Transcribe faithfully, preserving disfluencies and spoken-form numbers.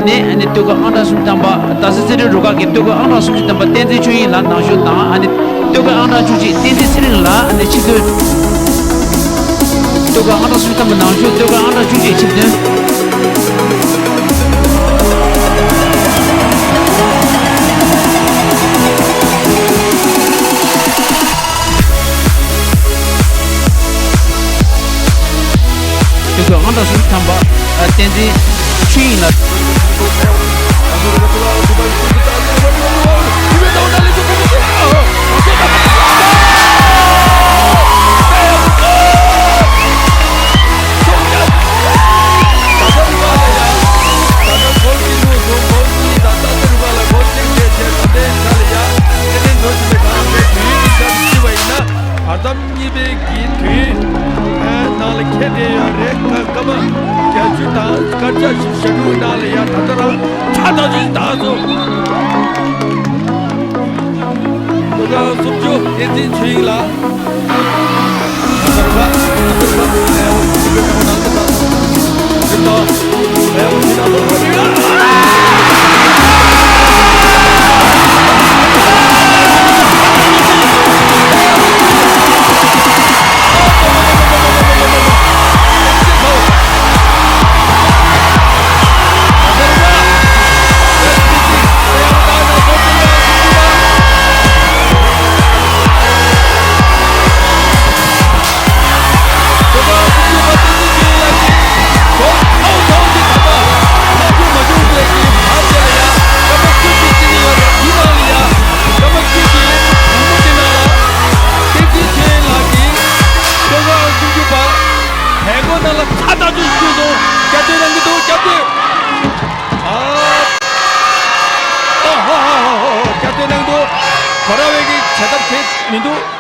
ནས་ཨ་ནི་སྟོད་ཁ་ཨང་གྲངས་སུམ་ཅུ་ཐམ་པ། རྡ་ས་རྩེད་འགྲན་རུ་ཁག་གི་སྟོད་ཁ་ཨང་གྲངས་སུམ་ཅུ་ཐམ་པ་བསྟན་འཛིན་ཆོས་དབྱིངས་ལགས་ནང་ཞུགས་དང་། ཨ་ནི་སྟོད་ཁ་ཨང་གྲངས་བཅུ་གཅིག་བསྟན་འཛིན་ཚེ་རིང་ལགས་ཨ་ནི་ཆིབས་ཐོན། སྟོད་ཁ་ཨང་གྲངས་སུམ་ཅུ་ཐམ་པ་ནང་ཞུགས། སྟོད་ཁ་ཨང་གྲངས་བཅུ་གཅིག་ཆིབས་ཐོན། སྟོད་ཁ་ཨང་གྲངས་སུམ་ཅུ་ཐམ་པ། ཨ། བསྟན་འཛིན་ཆོས་དབྱིངས་ལགས། བར་མཚམས་གཉིས་པའི་གི་དུས་ནང་ལ་ཁེལ་བསྡད་ཡོད་རེད། སྐར་མ་བརྒྱད་ཅུ་དང་སྐར་ཆ་ཞེ་དྲུག་ནང་ལ་ཡ་ད་ལྟ་རང་ཆ་ཚང་ཞིག་བཏང་སོང་། སྟོད་ཁ་སུམ་ཅུ་བསྟན་འཛིན་ཆོས་དབྱིངས་ལགས། ཁྱབ་སྟོན་གནང་གི་འདུག། ཁྱབ་སྟོན་གོ་ར་བའི་གི་བྱ་ཐབས་དེ་མི་འདུག།